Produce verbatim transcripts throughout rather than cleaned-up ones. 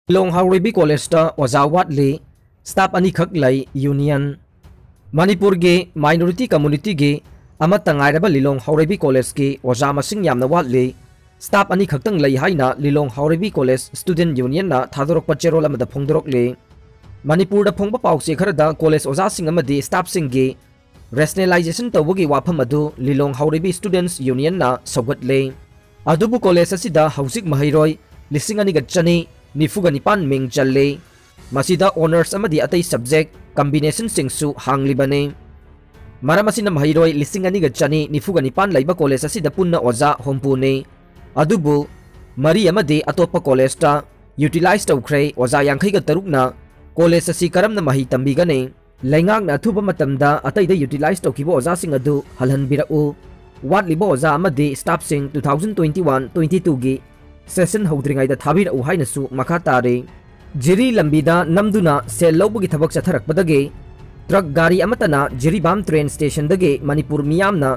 ꯂꯤꯂꯣꯡ ꯍꯥꯎꯔꯩꯕꯤ ꯀꯣꯂꯦꯖꯇ ꯑꯣꯖꯥ ꯋꯥꯠꯂꯤ, ꯁ꯭ꯇꯥꯐ ꯑꯅꯤꯈꯛ ꯂꯩ, ꯌꯨꯅꯤꯌꯟ꯫ ꯃꯅꯤꯄꯨꯔꯒꯤ ꯃꯥꯏꯅꯣꯔꯤꯇꯤ ꯀꯝꯃ꯭ꯌꯨꯅꯤꯇꯤꯒꯤ ꯑꯃꯠꯇ ꯉꯥꯏꯔꯕ ꯂꯤꯂꯣꯡ ꯍꯥꯎꯔꯩꯕꯤ ꯀꯣꯂꯦꯖꯀꯤ ꯑꯣꯖꯥ ꯃꯁꯤꯡ ꯌꯥꯝꯅ ꯋꯥꯠꯂꯤ, ꯁ꯭ꯇꯥꯐ ꯑꯅꯤꯈꯛꯇꯪ ꯂꯩ ꯍꯥꯏꯅ ꯂꯤꯂꯣꯡ ꯍꯥꯎꯔꯩꯕꯤ ꯀꯣꯂꯦꯖ ꯁ꯭ꯇꯨꯗꯦꯟꯠ ꯌꯨꯅꯤꯌꯟꯅ ꯊꯥꯗꯣꯔꯛꯄ ꯆꯦꯔꯣꯜ ꯑꯃꯗ ꯐꯣꯡꯗꯣꯔꯛꯂꯤ꯫ ꯃꯅꯤꯄꯨꯔꯗ ꯐꯣꯡꯕ ꯄꯥꯎꯆꯦ ꯈꯔꯗ ꯀꯣꯂꯦꯖ ꯑꯣꯖꯥꯁꯤꯡ ꯑꯃꯗꯤ ꯁ꯭ꯇꯥꯐꯁꯤꯡꯒꯤ ꯔꯦꯁꯅꯦꯂꯥꯏꯖꯦꯁꯟ ꯇꯧꯕꯒꯤ ꯋꯥꯐꯝ ꯑꯗꯨ ꯂꯤꯂꯣꯡ ꯍꯥꯎꯔꯩꯕꯤ ꯁ꯭ꯇꯨꯗꯦꯟꯠꯁ ꯌꯨꯅꯤꯌꯟꯅ ꯁꯧꯒꯠꯂꯦ꯫ ꯑꯗꯨꯕꯨ ꯀꯣꯂꯦꯖ ꯑꯁꯤꯗ ꯍꯧꯖꯤꯛ ꯃꯍꯩꯔꯣꯏ ꯂꯤꯁꯤꯡ ꯑꯅꯤꯒ ꯆꯅꯤ ꯅꯤꯐꯨꯒ ꯅꯤꯄꯥꯟ ꯃꯤꯡ ꯆꯜꯂꯦ꯫ ꯃꯁꯤꯗ ꯑꯣꯅꯔꯁ ꯑꯃꯗꯤ ꯑꯇꯩ ꯁꯕꯖꯦꯛ ꯀꯝꯕꯤꯅꯦꯁꯟꯁꯤꯡꯁꯨ ꯍꯥꯡꯂꯤꯕꯅꯤ꯫ ꯃꯔꯝ ꯑꯁꯤꯅ ꯃꯍꯩꯔꯣꯏ ꯂꯤꯁꯤꯡ ꯑꯅꯤꯒ ꯆꯅꯤ ꯅꯤꯐꯨꯒ ꯅꯤꯄꯥꯟ ꯂꯩꯕ ꯀꯣꯂꯦꯖ ꯑꯁꯤꯗ ꯄꯨꯟꯅ ꯑꯣꯖꯥ ꯍꯨꯝꯐꯨꯅꯤ꯫ ꯑꯗꯨꯕꯨ ꯃꯔꯤ ꯑꯃꯗꯤ ꯑꯇꯣꯞꯄ ꯀꯣꯂꯦꯖꯇ ꯌꯨꯇꯤꯂꯥꯏꯖ ꯇꯧꯈ꯭ꯔꯦ꯫ ꯑꯣꯖꯥ ꯌꯥꯡꯈꯩꯒ ꯇꯔꯨꯛꯅ ꯀꯣꯂꯦꯖ ꯑꯁꯤ ꯀꯔꯝꯅ ꯃꯍꯩ ꯇꯝꯕꯤꯒꯅꯤ? ꯂꯩꯉꯥꯛꯅ ꯑꯊꯨꯕ ꯃꯇꯝꯗ ꯑꯇꯩꯗ ꯌꯨꯇꯤꯂꯥꯏꯖ ꯇꯧꯈꯤꯕ ꯑꯣꯖꯥꯁꯤꯡ ꯑꯗꯨ ꯍꯜꯍꯟꯕꯤꯔꯛꯎ꯫ ꯋꯥꯠꯂꯤꯕ ꯑꯣꯖꯥ ꯑꯃꯗꯤ ꯁ꯭ꯇꯥꯐꯁꯤꯡ two thousand twenty one twenty two ꯒꯤ ꯁꯦꯁꯟ ꯍꯧꯗ꯭ꯔꯤꯉꯩꯗ ꯊꯥꯕꯤꯔꯛꯎ ꯍꯥꯏꯅꯁꯨ ꯃꯈꯥ ꯇꯥꯔꯤ꯫ ꯖꯤꯔꯤ ꯂꯝꯕꯤꯗ ꯅꯝꯗꯨꯅ ꯁꯦꯜ ꯂꯧꯕꯒꯤ ꯊꯕꯛ ꯆꯠꯊꯔꯛꯄꯗꯒꯤ ꯇ꯭ꯔꯛ ꯒꯥꯔꯤ ꯑꯃꯠꯇꯅ ꯖꯤꯔꯤꯕꯥꯝ ꯇ꯭ꯔꯦꯟ ꯁ꯭ꯇꯦꯁꯟꯗꯒꯤ ꯃꯅꯤꯄꯨꯔ ꯃꯤꯌꯥꯝꯅ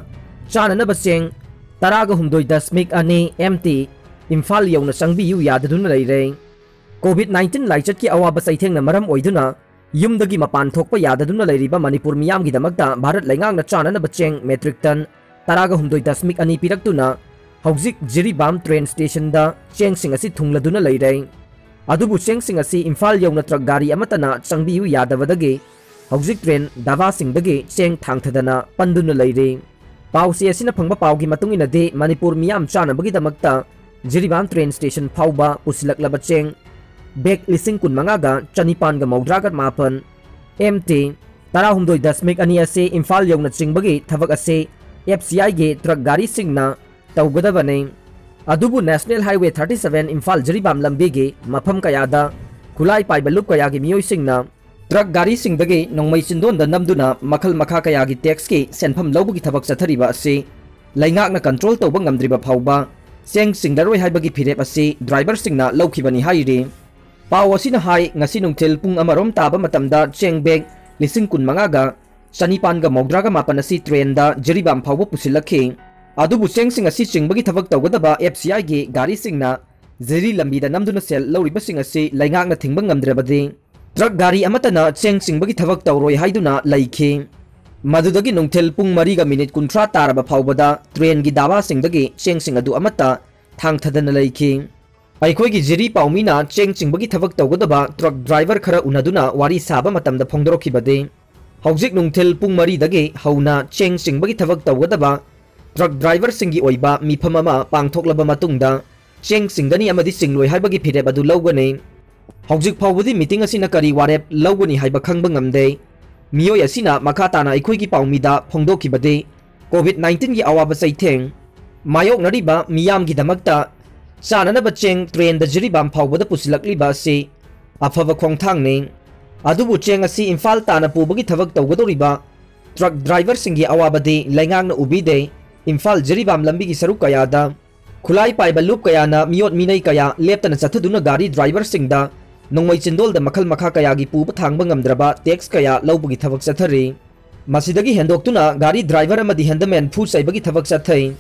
ꯆꯥꯅꯅꯕ ꯆꯦꯡ ꯇꯔꯥꯒ ꯍꯨꯝꯗꯣꯏ ꯗꯁꯃꯤꯛ ꯑꯅꯤ ꯑꯦꯝ ꯇꯤ ꯏꯝꯐꯥꯜ ꯌꯧꯅ ꯆꯪꯕꯤꯌꯨ ꯌꯥꯗꯗꯨꯅ ꯂꯩꯔꯦ꯫ ꯀꯣꯚꯤꯗ ꯅꯥꯏꯟꯇꯤꯟ ꯂꯥꯏꯆꯠꯀꯤ ꯑꯋꯥꯕ ꯆꯩꯊꯦꯡꯅ ꯃꯔꯝ ꯑꯣꯏꯗꯨꯅ ꯌꯨꯝꯗꯒꯤ ꯃꯄꯥꯟ ꯊꯣꯛꯄ ꯌꯥꯗꯗꯨꯅ ꯂꯩꯔꯤꯕ ꯃꯅꯤꯄꯨꯔ ꯃꯤꯌꯥꯝꯒꯤꯗꯃꯛꯇ ꯚꯥꯔꯠ ꯂꯩꯉꯥꯛꯅ ꯆꯥꯅꯅꯕ ꯆꯦꯡ ꯃꯦꯇ꯭ꯔꯤꯛ ꯇꯟ ꯇꯔꯥꯒ ꯍꯨꯝꯗꯣꯏ ꯗꯁꯃꯤꯛ ꯑꯅꯤ ꯄꯤꯔꯛꯇꯨꯅ ꯍꯧꯖꯤꯛ ꯖꯤꯔꯤꯕꯥꯝ ꯇ꯭ꯔꯦꯟ ꯁ꯭ꯇꯦꯁꯟꯗ ꯆꯦꯡꯁꯤꯡ ꯑꯁꯤ ꯊꯨꯡꯂꯗꯨꯅ ꯂꯩꯔꯦ꯫ ꯑꯗꯨꯕꯨ ꯆꯦꯡꯁꯤꯡ ꯑꯁꯤ ꯏꯝꯐꯥꯜ ꯌꯧꯅ ꯇ꯭ꯔꯛ ꯒꯥꯔꯤ ꯑꯃꯠꯇꯅ ꯆꯪꯕꯤꯌꯨ ꯌꯥꯗꯕꯗꯒꯤ ꯍꯧꯖꯤꯛ ꯇ꯭ꯔꯦꯟ ꯗꯥꯕꯥꯁꯤꯡꯗꯒꯤ ꯆꯦꯡ ꯊꯥꯡꯊꯗꯅ ꯄꯟꯗꯨꯅ ꯂꯩꯔꯤ꯫ ꯄꯥꯎꯆꯦ ꯑꯁꯤꯅ ꯐꯪꯕ ꯄꯥꯎꯒꯤ ꯃꯇꯨꯡ ꯏꯟꯅꯗꯤ ꯃꯅꯤꯄꯨꯔ ꯃꯤꯌꯥꯝ ꯆꯥꯅꯕꯒꯤꯗꯃꯛꯇ ꯖꯤꯔꯤꯕꯥꯝ ꯇ꯭ꯔꯦꯟ ꯁ꯭ꯇꯦꯁꯟ ꯐꯥꯎꯕ ꯄꯨꯁꯤꯜꯂꯛꯂꯕ ꯆꯦꯡ ꯕꯦꯒ ꯂꯤꯁꯤꯡ ꯀꯨꯟꯃꯉꯥꯒ ꯆꯅꯤꯄꯥꯟꯒ ꯃꯧꯗ꯭ꯔꯥꯒ ꯃꯥꯄꯟ, ꯑꯦꯝ ꯇꯤ ꯇꯔꯥꯍꯨꯝꯗꯣꯏ ꯗꯁꯃꯤꯛ ꯑꯅꯤ ꯑꯁꯤ ꯏꯝꯐꯥꯜ ꯌꯧꯅ ꯆꯤꯡꯕꯒꯤ ꯊꯕꯛ ꯑꯁꯤ ꯑꯦꯐ ꯁꯤ ꯑꯥꯏꯒꯤ ꯇ꯭ꯔꯛ ꯒꯥꯔꯤꯁꯤꯡꯅ ꯇꯧꯒꯗꯕꯅꯤ꯫ ꯑꯗꯨꯕꯨ National Highway thirty seven Imphal Jiribam ꯂꯝꯕꯤꯒꯤ ꯃꯐꯝ ꯀꯌꯥꯗ ꯈꯨꯠꯂꯥꯏ ꯄꯥꯏꯕ ꯂꯨꯞ ꯀꯌꯥꯒꯤ ꯃꯤꯑꯣꯏꯁꯤꯡꯅ ꯇ꯭ꯔꯛ ꯒꯥꯔꯤꯁꯤꯡꯗꯒꯤ ꯅꯣꯡꯃꯩ ꯆꯤꯟꯗꯣꯟꯗ ꯅꯝꯗꯨꯅ ꯃꯈꯜ ꯃꯈꯥ ꯀꯌꯥꯒꯤ ꯇꯦꯛꯁꯀꯤ ꯁꯦꯟꯐꯝ ꯂꯧꯕꯒꯤ ꯊꯕꯛ ꯆꯠꯊꯔꯤꯕ ꯑꯁꯤ ꯂꯩꯉꯥꯛꯅ ꯀꯟꯇ꯭ꯔꯣꯜ ꯇꯧꯕ ꯉꯝꯗ꯭ꯔꯤꯕ ꯐꯥꯎꯕ ꯆꯦꯡ ꯆꯤꯡꯂꯔꯣꯏ ꯍꯥꯏꯕꯒꯤ ꯐꯤꯔꯦꯞ ꯑꯁꯤ ꯗ꯭ꯔꯥꯏꯚꯔꯁꯤꯡꯅ ꯂꯧꯈꯤꯕꯅꯤ ꯍꯥꯏꯔꯤ꯫ ꯄꯥꯎ ꯑꯁꯤꯅ ꯍꯥꯏ, ꯉꯁꯤ ꯅꯨꯡꯊꯤꯜ ꯄꯨꯡ ꯑꯃꯔꯣꯝ ꯇꯥꯕ ꯃꯇꯝꯗ ꯆꯦꯡ ꯕꯦꯒ ꯂꯤꯁꯤꯡ ꯀꯨꯟꯃꯉꯥꯒ ꯆꯅꯤꯄꯥꯟꯒ ꯃꯧꯗ꯭ꯔꯥꯒ ꯃꯥꯄꯟ ꯑꯁꯤ ꯇ꯭ꯔꯦꯟꯗ ꯖꯤꯔꯤꯕꯥꯝ ꯐꯥꯎꯕ ꯄꯨꯁꯤꯜꯂꯛꯈꯤ꯫ ꯑꯗꯨꯕꯨ ꯆꯦꯡꯁꯤꯡ ꯑꯁꯤ ꯆꯤꯡꯕꯒꯤ ꯊꯕꯛ ꯇꯧꯒꯗꯕ ꯑꯦꯐ ꯁꯤ ꯑꯥꯏꯒꯤ ꯒꯥꯔꯤꯁꯤꯡꯅ ꯖꯤꯔꯤ ꯂꯝꯕꯤꯗ ꯅꯝꯗꯨꯅ ꯁꯦꯜ ꯂꯧꯔꯤꯕꯁꯤꯡ ꯑꯁꯤ ꯂꯩꯉꯥꯛꯅ ꯊꯤꯡꯕ ꯉꯝꯗ꯭ꯔꯕꯗꯤ ꯇ꯭ꯔꯛ ꯒꯥꯔꯤ ꯑꯃꯠꯇꯅ ꯆꯦꯡ ꯆꯤꯡꯕꯒꯤ ꯊꯕꯛ ꯇꯧꯔꯣꯏ ꯍꯥꯏꯗꯨꯅ ꯂꯩꯈꯤ꯫ ꯃꯗꯨꯗꯒꯤ ꯅꯨꯡꯊꯤꯜ ꯄꯨꯡ ꯃꯔꯤꯒ ꯃꯤꯅꯤꯠ ꯀꯨꯟꯊ꯭ꯔꯥ ꯇꯥꯔꯕ ꯐꯥꯎꯕꯗ ꯇ꯭ꯔꯦꯟꯒꯤ ꯗꯥꯕꯥꯁꯤꯡꯗꯒꯤ ꯆꯦꯡꯁꯤꯡ ꯑꯗꯨ ꯑꯃꯠꯇ ꯊꯥꯡꯊꯗꯅ ꯂꯩꯈꯤ꯫ ꯑꯩꯈꯣꯏꯒꯤ ꯖꯤꯔꯤ ꯄꯥꯎꯃꯤꯅ ꯆꯦꯡ ꯆꯤꯡꯕꯒꯤ ꯊꯕꯛ ꯇꯧꯒꯗꯕ ꯇ꯭ꯔꯛ ꯗ꯭ꯔꯥꯏꯚꯔ ꯈꯔ ꯎꯅꯗꯨꯅ ꯋꯥꯔꯤ ꯁꯥꯕ ꯃꯇꯝꯗ ꯐꯣꯡꯗꯣꯔꯛꯈꯤꯕꯗꯤ, ꯍꯧꯖꯤꯛ ꯅꯨꯡꯊꯤꯜ ꯄꯨꯡ ꯃꯔꯤꯗꯒꯤ ꯍꯧꯅ ꯆꯦꯡ ꯆꯤꯡꯕꯒꯤ ꯊꯕꯛ ꯇꯧꯒꯗꯕ ꯇ꯭ꯔꯛ ꯗ꯭ꯔꯥꯏꯚꯔꯁꯤꯡꯒꯤ ꯑꯣꯏꯕ ꯃꯤꯐꯝ ꯑꯃ ꯄꯥꯡꯊꯣꯛꯂꯕ ꯃꯇꯨꯡꯗ, ꯆꯦꯡ ꯆꯤꯡꯒꯅꯤ ꯑꯃꯗꯤ ꯆꯤꯡꯂꯣꯏ ꯍꯥꯏꯕꯒꯤ ꯐꯤꯔꯦꯞ ꯑꯗꯨ ꯂꯧꯒꯅꯤ꯫ ꯍꯧꯖꯤꯛ ꯐꯥꯎꯕꯗꯤ ꯃꯤꯇꯤꯡ ꯑꯁꯤꯅ ꯀꯔꯤ ꯋꯥꯔꯦꯞ ꯂꯧꯒꯅꯤ ꯍꯥꯏꯕ ꯈꯪꯕ ꯉꯝꯗꯦ꯫ ꯃꯤꯑꯣꯏ ꯑꯁꯤꯅ ꯃꯈꯥ ꯇꯥꯅ ꯑꯩꯈꯣꯏꯒꯤ ꯄꯥꯎꯃꯤꯗ ꯐꯣꯡꯗꯣꯛꯈꯤꯕꯗꯤ, ꯀꯣꯚꯤꯗ ꯅꯥꯏꯟꯇꯤꯟꯒꯤ ꯑꯋꯥꯕ ꯆꯩꯊꯦꯡ ꯃꯥꯌꯣꯛꯅꯔꯤꯕ ꯃꯤꯌꯥꯝꯒꯤꯗꯃꯛꯇ ꯆꯥꯅꯅꯕ ꯆꯦꯡ ꯇ꯭ꯔꯦꯟꯗ ꯖꯤꯔꯤꯕꯥꯝ ꯐꯥꯎꯕꯗ ꯄꯨꯁꯤꯜꯂꯛꯂꯤꯕ ꯑꯁꯤ ꯑꯐꯕ ꯈꯣꯡꯊꯥꯡꯅꯤ꯫ ꯑꯗꯨꯕꯨ ꯆꯦꯡ ꯑꯁꯤ ꯏꯝꯐꯥꯜ ꯇꯥꯅ ꯄꯨꯕꯒꯤ ꯊꯕꯛ ꯇꯧꯒꯗꯧꯔꯤꯕ ꯇ꯭ꯔꯛ ꯗ꯭ꯔꯥꯏꯚꯔꯁꯤꯡꯒꯤ ꯑꯋꯥꯕꯗꯤ ꯂꯩꯉꯥꯛꯅ ꯎꯕꯤꯗꯦ꯫ ꯏꯝꯐꯥꯜ ꯖꯤꯔꯤꯕꯥꯝ ꯂꯝꯕꯤꯒꯤ ꯁꯔꯨꯛ ꯀꯌꯥꯗ ꯈꯨꯠꯂꯥꯏ ꯄꯥꯏꯕ ꯂꯨꯞ ꯀꯌꯥꯅ ꯃꯤꯑꯣꯠ ꯃꯤꯅꯩ ꯀꯌꯥ ꯂꯦꯞꯇꯅ ꯆꯠꯊꯗꯨꯅ ꯒꯥꯔꯤ ꯗ꯭ꯔꯥꯏꯚꯔꯁꯤꯡꯗ ꯅꯣꯡꯃꯩ ꯆꯤꯟꯗꯣꯜꯗ ꯃꯈꯜ ꯃꯈꯥ ꯀꯌꯥꯒꯤ ꯄꯨꯕ ꯊꯥꯡꯕ ꯉꯝꯗ꯭ꯔꯕ ꯇꯦꯛꯁ ꯀꯌꯥ ꯂꯧꯕꯒꯤ ꯊꯕꯛ ꯆꯠꯊꯔꯤ꯫ ꯃꯁꯤꯗꯒꯤ ꯍꯦꯟꯗꯣꯛꯇꯨꯅ ꯒꯥꯔꯤ ꯗ꯭ꯔꯥꯏꯚꯔ ꯑꯃꯗꯤ ꯍꯦꯟꯗꯃꯦꯟ ꯐꯨ ꯆꯩꯕꯒꯤ ꯊꯕꯛ ꯆꯠꯊꯩ꯫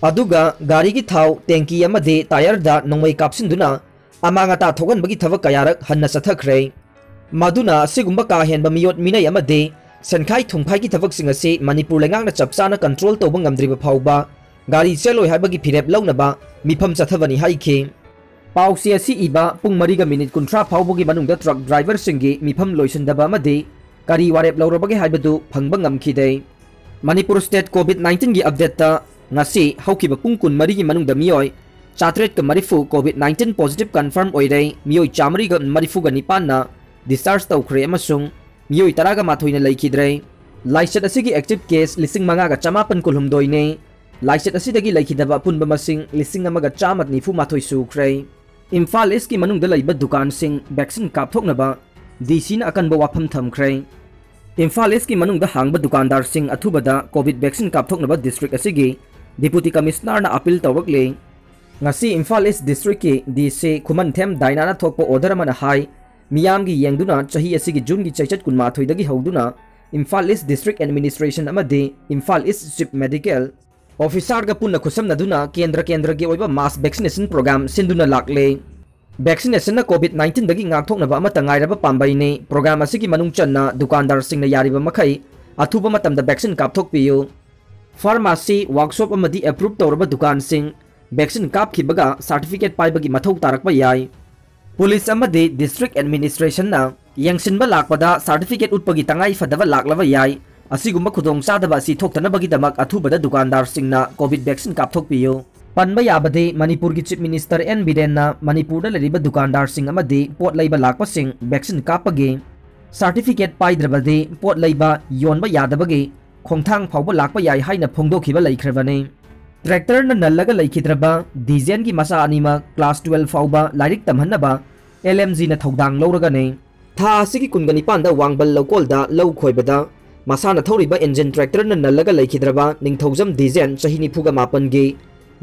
ꯑꯗꯨꯒ ꯒꯥꯔꯤꯒꯤ ꯊꯥꯎ ꯇꯦꯡꯀꯤ ꯑꯃꯗꯤ ꯇꯥꯌꯔꯗ ꯅꯣꯡꯃꯩ ꯀꯥꯞꯁꯤꯟꯗꯨꯅ ꯑꯃꯥꯡ ꯑꯇꯥ ꯊꯣꯛꯍꯟꯕꯒꯤ ꯊꯕꯛ ꯀꯌꯥꯔꯛ ꯍꯟꯅ ꯆꯠꯊꯈ꯭ꯔꯦ꯫ ꯃꯗꯨꯅ ꯑꯁꯤꯒꯨꯝꯕ ꯀꯥ ꯍꯦꯟꯕ ꯃꯤꯑꯣꯠ ꯃꯤꯅꯩ ꯑꯃꯗꯤ ꯁꯦꯟꯈꯥꯏ ꯊꯨꯝꯈꯥꯏꯒꯤ ꯊꯕꯛꯁꯤꯡ ꯑꯁꯤ ꯃꯅꯤꯄꯨꯔ ꯂꯩꯉꯥꯛꯅ ꯆꯞ ꯆꯥꯅ ꯀꯟꯇ꯭ꯔꯣꯜ ꯇꯧꯕ ꯉꯝꯗ꯭ꯔꯤꯕ ꯐꯥꯎꯕ ꯒꯥꯔꯤ ꯆꯦꯜꯂꯣꯏ ꯍꯥꯏꯕꯒꯤ ꯐꯤꯔꯦꯞ ꯂꯧꯅꯕ ꯃꯤꯐꯝ ꯆꯠꯊꯕꯅꯤ ꯍꯥꯏꯈꯤ꯫ ꯄꯥꯎꯆꯦ ꯑꯁꯤ ꯏꯕ ꯄꯨꯡ ꯃꯔꯤꯒ ꯃꯤꯅꯤꯠ ꯀꯨꯟꯊ꯭ꯔꯥ ꯐꯥꯎꯕꯒꯤ ꯃꯅꯨꯡꯗ ꯇ꯭ꯔꯛ ꯗ꯭ꯔꯥꯏꯚꯔꯁꯤꯡꯒꯤ ꯃꯤꯐꯝ ꯂꯣꯏꯁꯤꯟꯗꯕ ꯑꯃꯗꯤ ꯀꯔꯤ ꯋꯥꯔꯦꯞ ꯂꯧꯔꯕꯒꯦ ꯍꯥꯏꯕꯗꯨ ꯐꯪꯕ ꯉꯝꯈꯤꯗꯦ꯫ ꯃꯅꯤꯄꯨꯔ ꯁ꯭ꯇꯦꯠ ꯀꯣꯚꯤꯗ ꯅꯥꯏꯟꯇꯤꯟꯒꯤ ꯑꯞꯗꯦꯠꯇ ꯉꯁꯤ ꯍꯧꯈꯤꯕ ꯄꯨꯡ ꯀꯨꯟꯃꯔꯤꯒꯤ ꯃꯅꯨꯡꯗ ꯃꯤꯑꯣꯏ ꯆꯥꯇ꯭ꯔꯦꯠꯀ ꯃꯔꯤꯐꯨ ꯀꯣꯚꯤꯗ ꯅꯥꯏꯟꯇꯤꯟ ꯄꯣꯖꯤꯇꯤꯚ ꯀꯟꯐꯥꯔꯝ ꯑꯣꯏꯔꯦ, ꯃꯤꯑꯣꯏ ꯆꯥꯃꯔꯤꯒ ꯃꯔꯤꯐꯨꯒ ꯅꯤꯄꯥꯟꯅ ꯗꯤꯁꯆꯥꯔꯖ ꯇꯧꯈ꯭ꯔꯦ ꯑꯃꯁꯨꯡ ꯃꯤꯑꯣꯏ ꯇꯔꯥꯒ ꯃꯥꯊꯣꯏꯅ ꯂꯩꯈꯤꯗ꯭ꯔꯦ꯫ ꯂꯥꯏꯆꯠ ꯑꯁꯤꯒꯤ ꯑꯦꯛꯇꯤꯚ ꯀꯦꯁ ꯂꯤꯁꯤꯡ ꯃꯉꯥꯒ ꯆꯃꯥꯄꯟ ꯀꯨꯟꯍꯨꯝꯗꯣꯏꯅꯤ꯫ ꯂꯥꯏꯆꯠ ꯑꯁꯤꯗꯒꯤ ꯂꯩꯈꯤꯗꯕ ꯑꯄꯨꯟꯕ ꯃꯁꯤꯡ ꯂꯤꯁꯤꯡ ꯑꯃꯒ ꯆꯥꯝꯃ ꯅꯤꯐꯨ ꯃꯥꯊꯣꯏ ꯁꯨꯈ꯭ꯔꯦ꯫ ꯏꯝꯐꯥꯜ ꯏꯁꯀꯤ ꯃꯅꯨꯡꯗ ꯂꯩꯕ ꯗꯨꯀꯥꯟꯁꯤꯡ ꯚꯦꯛꯁꯤꯟ ꯀꯥꯞꯊꯣꯛꯅꯕ ꯗꯤ ꯁꯤꯅ ꯑꯀꯟꯕ ꯋꯥꯐꯝ ꯊꯝꯈ꯭ꯔꯦ꯫ ꯏꯝꯐꯥꯜ ꯏꯁꯀꯤ ꯃꯅꯨꯡꯗ ꯍꯥꯡꯕ ꯗꯨꯀꯥꯟꯗꯥꯔꯁꯤꯡ ꯑꯊꯨꯕꯗ ꯀꯣꯚꯤꯗ ꯚꯦꯛꯁꯤꯟ ꯀꯥꯞꯊꯣꯛꯅꯕ ꯗꯤꯁꯇ꯭ꯔꯤꯛ ꯑꯁꯤꯒꯤ ꯗꯤꯄꯨꯇꯤ ꯀꯃꯤꯁꯅꯔꯅ ꯑꯄꯤꯜ ꯇꯧꯔꯛꯂꯤ꯫ ꯉꯁꯤ ꯏꯝꯐꯥꯜ ꯏꯁ ꯗꯤꯁꯇ꯭ꯔꯤꯛꯀꯤ ꯗꯤ ꯁꯤ ꯈꯨꯃꯟꯊꯦꯝ ꯗꯥꯏꯅꯥꯅ ꯊꯣꯛꯄ ꯑꯣꯔꯗꯔ ꯑꯃꯅ ꯍꯥꯏ, ꯃꯤꯌꯥꯝꯒꯤ ꯌꯦꯡꯗꯨꯅ ꯆꯍꯤ ꯑꯁꯤꯒꯤ ꯖꯨꯟꯒꯤ ꯆꯩꯆꯠ ꯀꯨꯟꯃꯥꯊꯣꯏꯗꯒꯤ ꯍꯧꯗꯨꯅ ꯏꯝꯐꯥꯜ ꯏꯁ ꯗꯤꯁꯇ꯭ꯔꯤꯛ ꯑꯦꯗꯃꯤꯅꯤꯁꯇ꯭ꯔꯦꯁꯟ ꯑꯃꯗꯤ ꯏꯝꯐꯥꯜ ꯏꯁ ꯆꯤꯞ ꯃꯦꯗꯤꯀꯦꯜ ꯑꯣꯐꯤꯁꯥꯔꯒ ꯄꯨꯟꯅ ꯈꯨꯠꯁꯝꯅꯗꯨꯅ ꯀꯦꯟꯗ꯭ꯔ ꯀꯦꯟꯗ꯭ꯔꯒꯤ ꯑꯣꯏꯕ mass vaccination program ꯁꯤꯟꯗꯨꯅ ꯂꯥꯛꯂꯦ꯫ Vaccination ꯅ COVID nineteen ꯗꯒꯤ ꯉꯥꯛꯊꯣꯛꯅꯕ ꯑꯃꯠꯇ ꯉꯥꯏꯔꯕ ꯄꯥꯝꯕꯩꯅꯤ꯫ Program ꯑꯁꯤꯒꯤ ꯃꯅꯨꯡ ꯆꯟꯅ ꯗꯨꯀꯥꯟꯗꯥꯔꯁꯤꯡꯅ ꯌꯥꯔꯤꯕ ꯃꯈꯩ ꯑꯊꯨꯕ ꯃꯇꯝꯗ vaccine ꯀꯥꯞꯊꯣꯛꯄꯤꯌꯨ꯫ Pharmacy, workshop ꯑꯃꯗꯤ approve ꯇꯧꯔꯕ ꯗꯨꯀꯥꯟꯁꯤꯡ vaccine ꯀꯥꯞꯈꯤꯕꯒ certificate ꯄꯥꯏꯕꯒꯤ ꯃꯊꯧ ꯇꯥꯔꯛꯄ ꯌꯥꯏ꯫ Police ꯑꯃꯗꯤ District Administration ꯅ ꯌꯦꯡꯁꯤꯟꯕ ꯂꯥꯛꯄꯗ certificate ꯎꯠꯄꯒꯤ ꯇꯉꯥꯏ ꯐꯗꯕ ꯂꯥꯛꯂꯕ ꯌꯥꯏ꯫ ꯑꯁꯤꯒꯨꯝꯕ ꯈꯨꯗꯣꯡꯆꯥꯗꯕ ꯑꯁꯤ ꯊꯣꯛꯇꯅꯕꯒꯤꯗꯃꯛ ꯑꯊꯨꯕꯗ ꯗꯨꯀꯥꯟꯗꯥꯔꯁꯤꯡꯅ COVID vaccine ꯀꯥꯞꯊꯣꯛꯄꯤꯌꯨ꯫ ꯄꯟꯕ ꯌꯥꯕꯗꯤ ꯃꯅꯤꯄꯨꯔꯒꯤ Chief Minister N ꯕꯤꯔꯦꯟꯅ ꯃꯅꯤꯄꯨꯔꯗ ꯂꯩꯔꯤꯕ ꯗꯨꯀꯥꯟꯗꯥꯔꯁꯤꯡ ꯑꯃꯗꯤ ꯄꯣꯠ ꯂꯩꯕ ꯂꯥꯛꯄꯁꯤꯡ vaccine ꯀꯥꯞꯄꯒꯤ certificate ꯄꯥꯏꯗ꯭ꯔꯕꯗꯤ ꯄꯣꯠ ꯂꯩꯕ ꯌꯣꯟꯕ ꯌꯥꯗꯕꯒꯤ ꯈꯣꯡꯊꯥꯡ ꯐꯥꯎꯕ ꯂꯥꯛꯄ ꯌꯥꯏ ꯍꯥꯏꯅ ꯐꯣꯡꯗꯣꯛꯈꯤꯕ ꯂꯩꯈ꯭ꯔꯕꯅꯤ꯫ Tractor ꯅ ꯅꯜꯂꯒ ꯂꯩꯈꯤꯗ꯭ꯔꯕ ꯗꯤꯖꯦꯟꯒꯤ ꯃꯆꯥ ꯑꯅꯤꯃꯛ class twelve ꯐꯥꯎꯕ ꯂꯥꯏꯔꯤꯛ ꯇꯝꯍꯟꯅꯕ L M G ꯅ ꯊꯧꯗꯥꯡ ꯂꯧꯔꯒꯅꯤ꯫ ꯊꯥ ꯑꯁꯤꯒꯤ ꯀꯨꯟꯒ ꯅꯤꯄꯥꯟꯗ ꯋꯥꯡꯕꯜ ꯂꯧꯀꯣꯜꯗ ꯂꯧ ꯈꯣꯏꯕꯗ ꯃꯁꯥꯅ ꯊꯧꯔꯤꯕ engine tractor ꯅ ꯅꯜꯂꯒ ꯂꯩꯈꯤꯗ꯭ꯔꯕ ꯅꯤꯡꯊꯧꯖꯝ ꯗꯤꯖꯦꯟ ꯆꯍꯤ ꯅꯤꯐꯨꯒ ꯃꯥꯄꯟꯒꯤ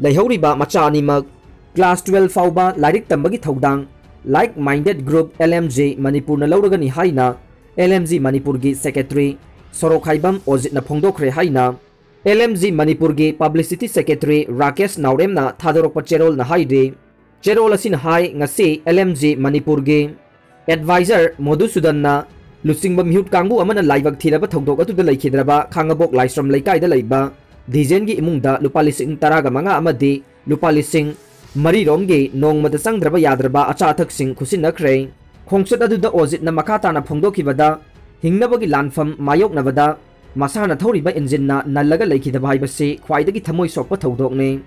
ꯂꯩꯍꯧꯔꯤꯕ ꯃꯆꯥ ꯑꯅꯤꯃꯛ class twelve ꯐꯥꯎꯕ ꯂꯥꯏꯔꯤꯛ ꯇꯝꯕꯒꯤ ꯊꯧꯗꯥꯡ Like Minded Group L M G ꯃꯅꯤꯄꯨꯔꯅ ꯂꯧꯔꯒꯅꯤ ꯍꯥꯏꯅ L M G ꯃꯅꯤꯄꯨꯔꯒꯤ Secretary ꯁꯣꯔꯣꯛꯈꯥꯏꯕꯝ ꯑꯣꯖꯤꯠꯅ ꯐꯣꯡꯗꯣꯛꯈ꯭ꯔꯦ ꯍꯥꯏꯅ L M G ꯃꯅꯤꯄꯨꯔꯒꯤ Publicity Secretary ꯔꯥꯀꯦꯁ ꯅꯥꯎꯔꯦꯝꯅ ꯊꯥꯗꯣꯔꯛꯄ ꯆꯦꯔꯣꯜꯅ ꯍꯥꯏꯔꯤ꯫ ꯆꯦꯔꯣꯜ ꯑꯁꯤꯅ ꯍꯥꯏ, ꯉꯁꯤ L M G ꯃꯅꯤꯄꯨꯔꯒꯤ Advisor ꯃꯣꯙꯨꯁꯨꯗꯟꯅ ꯂꯨꯆꯤꯡꯕ ꯃꯤꯍꯨꯠ ꯀꯥꯡꯕꯨ ꯑꯃꯅ ꯂꯥꯏꯕꯛ ꯊꯤꯔꯕ ꯊꯧꯗꯣꯛ ꯑꯗꯨꯗ ꯂꯩꯈꯤꯗ꯭ꯔꯕ ꯈꯥꯡꯉꯕꯣꯛ ꯂꯥꯏꯁ꯭ꯔꯝ ꯂꯩꯀꯥꯏꯗ ꯂꯩꯕ ꯗꯤꯖꯦꯟꯒꯤ ꯏꯃꯨꯡꯗ ꯂꯨꯄꯥ ꯂꯤꯁꯤꯡ ꯇꯔꯥꯒ ꯃꯉꯥ ꯑꯃꯗꯤ ꯂꯨꯄꯥ ꯂꯤꯁꯤꯡ ꯃꯔꯤꯔꯣꯝꯒꯤ ꯅꯣꯡꯃꯗ ꯆꯪꯗ꯭ꯔꯕ ꯌꯥꯗ꯭ꯔꯕ ꯑꯆꯥ ꯑꯊꯛꯁꯤꯡ ꯈꯨꯠꯁꯤꯟꯅꯈ꯭ꯔꯦ꯫ ꯈꯣꯡꯆꯠ ꯑꯗꯨꯗ ꯑꯣꯖꯤꯠꯅ ꯃꯈꯥ ꯇꯥꯅ ꯐꯣꯡꯗꯣꯛꯈꯤꯕꯗ, ꯍꯤꯡꯅꯕꯒꯤ ꯂꯥꯟꯐꯝ ꯃꯥꯌꯣꯛꯅꯕꯗ ꯃꯁꯥꯅ ꯊꯧꯔꯤꯕ engine ꯅ ꯅꯜꯂꯒ ꯂꯩꯈꯤꯗꯕ ꯍꯥꯏꯕꯁꯤ ꯈ꯭ꯋꯥꯏꯗꯒꯤ ꯊꯃꯣꯏ ꯁꯣꯛꯄ ꯊꯧꯗꯣꯛꯅꯤ꯫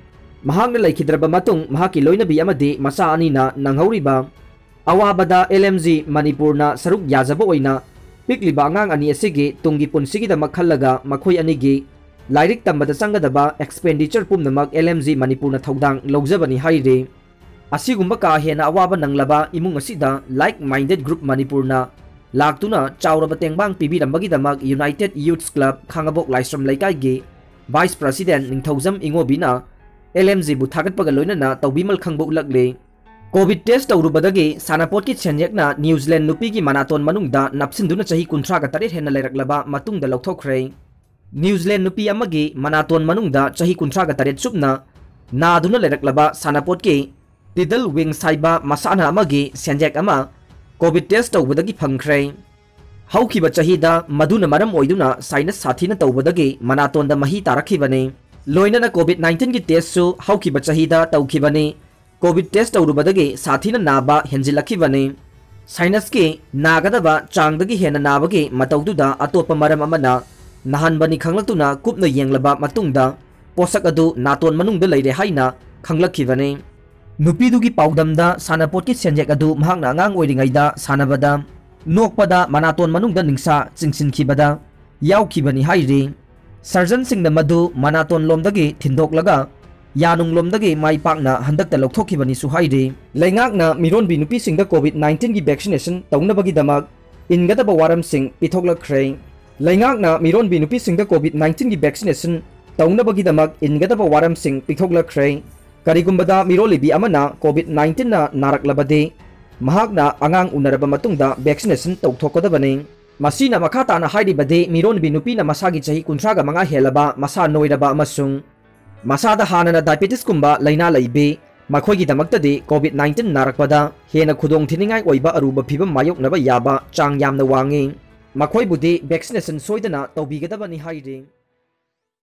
ꯃꯍꯥꯛꯅ ꯂꯩꯈꯤꯗ꯭ꯔꯕ ꯃꯇꯨꯡ ꯃꯍꯥꯛꯀꯤ ꯂꯣꯏꯅꯕꯤ ꯑꯃꯗꯤ ꯃꯆꯥ ꯑꯅꯤꯅ ꯅꯪꯍꯧꯔꯤꯕ ꯑꯋꯥꯕꯗ L M G ꯃꯅꯤꯄꯨꯔꯅ ꯁꯔꯨꯛ ꯌꯥꯖꯕ ꯑꯣꯏꯅ ꯄꯤꯛꯂꯤꯕ ꯑꯉꯥꯡ ꯑꯅꯤ ꯑꯁꯤꯒꯤ ꯇꯨꯡꯒꯤ ꯄꯨꯟꯁꯤꯒꯤꯗꯃꯛ ꯈꯜꯂꯒ ꯃꯈꯣꯏ ꯑꯅꯤꯒꯤ ꯂꯥꯏꯔꯤꯛ ꯇꯝꯕꯗ ꯆꯪꯒꯗꯕ expenditure ꯄꯨꯝꯅꯃꯛ L M G ꯃꯅꯤꯄꯨꯔꯅ ꯊꯧꯗꯥꯡ ꯂꯧꯖꯕꯅꯤ ꯍꯥꯏꯔꯤ꯫ ꯑꯁꯤꯒꯨꯝꯕ ꯀꯥ ꯍꯦꯟꯅ ꯑꯋꯥꯕ ꯅꯪꯂꯕ ꯏꯃꯨꯡ ꯑꯁꯤꯗ Like Minded Group ꯃꯅꯤꯄꯨꯔꯅ ꯂꯥꯛꯇꯨꯅ ꯆꯥꯎꯔꯕ ꯇꯦꯡꯕꯥꯡ ꯄꯤꯕꯤꯔꯝꯕꯒꯤꯗꯃꯛ United Youths Club ꯈꯥꯡꯉꯕꯣꯛ ꯂꯥꯏꯁ꯭ꯔꯝ ꯂꯩꯀꯥꯏꯒꯤ Vice President ꯅꯤꯡꯊꯧꯖꯝ ꯏꯉꯣꯕꯤꯅ L M G ꯕꯨ ꯊꯥꯒꯠꯄꯒ ꯂꯣꯏꯅꯅ ꯇꯧꯕꯤꯃꯜ ꯈꯪꯕ ꯎꯠꯂꯛꯂꯤ꯫ COVID test ꯇꯧꯔꯨꯕꯗꯒꯤ ꯁꯥꯟꯅꯄꯣꯠꯀꯤ ꯁꯦꯟꯌꯦꯛꯅ New Zealand ꯅꯨꯄꯤꯒꯤ ꯃꯅꯥꯇꯣꯟ ꯃꯅꯨꯡꯗ ꯅꯞꯁꯤꯟꯗꯨꯅ ꯆꯍꯤ ꯀꯨꯟꯊ꯭ꯔꯥꯒ ꯇꯔꯦꯠ ꯍꯦꯟꯅ ꯂꯩꯔꯛꯂꯕ ꯃꯇꯨꯡꯗ ꯂꯧꯊꯣꯛꯈ꯭ꯔꯦ꯫ ꯅ꯭ꯌꯨꯖꯤꯂꯦꯟ ꯅꯨꯄꯤ ꯑꯃꯒꯤ ꯃꯅꯥꯇꯣꯟ ꯃꯅꯨꯡꯗ ꯆꯍꯤ ꯀꯨꯟꯊ꯭ꯔꯥꯒ ꯇꯔꯦꯠ ꯆꯨꯞꯅ ꯅꯥꯗꯨꯅ ꯂꯩꯔꯛꯂꯕ ꯁꯥꯟꯅꯄꯣꯠꯀꯤ ꯇꯤꯗꯜ ꯋꯤꯡꯁ ꯍꯥꯏꯕ ꯃꯁꯥꯟꯅ ꯑꯃꯒꯤ ꯁꯦꯟꯖꯦꯛ ꯑꯃ ꯀꯣꯚꯤꯗ ꯇꯦꯁ ꯇꯧꯕꯗꯒꯤ ꯐꯪꯈ꯭ꯔꯦ꯫ ꯍꯧꯈꯤꯕ ꯆꯍꯤꯗ ꯃꯗꯨꯅ ꯃꯔꯝ ꯑꯣꯏꯗꯨꯅ ꯁꯥꯏꯅꯁ ꯁꯥꯊꯤꯅ ꯇꯧꯕꯗꯒꯤ ꯃꯅꯥꯇꯣꯟꯗ ꯃꯍꯤ ꯇꯥꯔꯛꯈꯤꯕꯅꯤ꯫ ꯂꯣꯏꯅꯅ ꯀꯣꯚꯤꯗ ꯅꯥꯏꯟꯇꯤꯟꯒꯤ ꯇꯦꯁꯁꯨ ꯍꯧꯈꯤꯕ ꯆꯍꯤꯗ ꯇꯧꯈꯤꯕꯅꯤ꯫ ꯀꯣꯚꯤꯗ ꯇꯦꯁ ꯇꯧꯔꯨꯕꯗꯒꯤ ꯁꯥꯊꯤꯅ ꯅꯥꯕ ꯍꯦꯟꯖꯤꯜꯂꯛꯈꯤꯕꯅꯤ꯫ ꯁꯥꯏꯅꯁꯀꯤ ꯅꯥꯒꯗꯕ ꯆꯥꯡꯗꯒꯤ ꯍꯦꯟꯅ ꯅꯥꯕꯒꯤ ꯃꯇꯧꯗꯨꯗ ꯑꯇꯣꯞꯄ ꯃꯔꯝ ꯑꯃꯅ ꯅꯥꯍꯟꯕꯅꯤ ꯈꯪꯂꯛꯇꯨꯅ ꯀꯨꯞꯅ ꯌꯦꯡꯂꯕ ꯃꯇꯨꯡꯗ ꯄꯣꯠꯁꯛ ꯑꯗꯨ ꯅꯥꯇꯣꯟ ꯃꯅꯨꯡꯗ ꯂꯩꯔꯦ ꯍꯥꯏꯅ ꯈꯪꯂꯛꯈꯤꯕꯅꯤ꯫ ꯅꯨꯄꯤꯗꯨꯒꯤ ꯄꯥꯎꯗꯝꯗ ꯁꯥꯟꯅꯄꯣꯠꯀꯤ ꯁꯦꯟꯖꯦꯛ ꯑꯗꯨ ꯃꯍꯥꯛꯅ ꯑꯉꯥꯡ ꯑꯣꯏꯔꯤꯉꯩꯗ ꯁꯥꯟꯅꯕꯗ ꯅꯣꯛꯄꯗ ꯃꯅꯥꯇꯣꯟ ꯃꯅꯨꯡꯗ ꯅꯤꯡꯁꯥ ꯆꯤꯡꯁꯤꯟꯈꯤꯕꯗ ꯌꯥꯎꯈꯤꯕꯅꯤ ꯍꯥꯏꯔꯤ꯫ ꯁꯔꯖꯟꯁꯤꯡꯅ ꯃꯗꯨ ꯃꯅꯥꯇꯣꯟ ꯂꯣꯝꯗꯒꯤ ꯊꯤꯟꯗꯣꯛꯂꯒ ꯌꯥꯅꯨꯡ ꯂꯣꯝꯗꯒꯤ ꯃꯥꯏ ꯄꯥꯛꯅ ꯍꯟꯗꯛꯇ ꯂꯧꯊꯣꯛꯈꯤꯕꯅꯤꯁꯨ ꯍꯥꯏꯔꯤ꯫ ꯂꯩꯉꯥꯛꯅ ꯃꯤꯔꯣꯟꯕꯤ ꯅꯨꯄꯤꯁꯤꯡꯗ ꯀꯣꯚꯤꯗ ꯅꯥꯏꯟꯇꯤꯟꯒꯤ ꯚꯦꯛꯁꯤꯅꯦꯁꯟ ꯇꯧꯅꯕꯒꯤꯗꯃꯛ ꯏꯟꯒꯗꯕ ꯋꯥꯔꯝꯁꯤꯡ ꯄꯤꯊꯣꯛꯂꯛꯈ꯭ꯔꯦ꯫ ꯂꯩꯉꯥꯛꯅ ꯃꯤꯔꯣꯟꯕꯤ ꯅꯨꯄꯤꯁꯤꯡꯗ ꯀꯣꯚꯤꯗ ꯅꯥꯏꯟꯇꯤꯟꯒꯤ ꯚꯦꯛꯁꯤꯅꯦꯁꯟ ꯇꯧꯅꯕꯒꯤꯗꯃꯛ ꯏꯟꯒꯗꯕ ꯋꯥꯔꯝꯁꯤꯡ ꯄꯤꯊꯣꯛꯂꯛꯈ꯭ꯔꯦ꯫ ꯀꯔꯤꯒꯨꯝꯕꯗ ꯃꯤꯔꯣꯜꯂꯤꯕꯤ ꯑꯃꯅ ꯀꯣꯚꯤꯗ ꯅꯥꯏꯟꯇꯤꯟꯅ ꯅꯥꯔꯛꯂꯕꯗꯤ, ꯃꯍꯥꯛꯅ ꯑꯉꯥꯡ ꯎꯅꯔꯕ ꯃꯇꯨꯡꯗ ꯚꯦꯛꯁꯤꯅꯦꯁꯟ ꯇꯧꯊꯣꯛꯀꯗꯕꯅꯤ꯫ ꯃꯁꯤꯅ ꯃꯈꯥ ꯇꯥꯅ ꯍꯥꯏꯔꯤꯕꯗꯤ, ꯃꯤꯔꯣꯟꯕꯤ ꯅꯨꯄꯤꯅ ꯃꯁꯥꯒꯤ ꯆꯍꯤ ꯀꯨꯟꯊ꯭ꯔꯥꯒ ꯃꯉꯥ ꯍꯦꯜꯂꯕ, ꯃꯁꯥ ꯅꯣꯏꯔꯕ ꯑꯃꯁꯨꯡ ꯃꯁꯥꯗ ꯍꯥꯟꯅꯅ ꯗꯥꯏꯕꯦꯇꯤꯁꯀꯨꯝꯕ ꯂꯥꯏꯅꯥ ꯂꯩꯕꯤ, ꯃꯈꯣꯏꯒꯤꯗꯃꯛꯇꯗꯤ ꯀꯣꯚꯤꯗ ꯅꯥꯏꯟꯇꯤꯟ ꯅꯥꯔꯛꯄꯗ ꯍꯦꯟꯅ ꯈꯨꯗꯣꯡꯊꯤꯅꯤꯡꯉꯥꯏ ꯑꯣꯏꯕ ꯑꯔꯨꯕ ꯐꯤꯚꯝ ꯃꯥꯌꯣꯛꯅꯕ ꯌꯥꯕ ꯆꯥꯡ ꯌꯥꯝꯅ ꯋꯥꯡꯏ꯫ ꯃꯈꯣꯏꯕꯨꯗꯤ ꯚꯦꯛꯁꯤꯅꯦꯁꯟ ꯁꯣꯏꯗꯅ ꯇꯧꯕꯤꯒꯗꯕꯅꯤ ꯍꯥꯏꯔꯤ꯫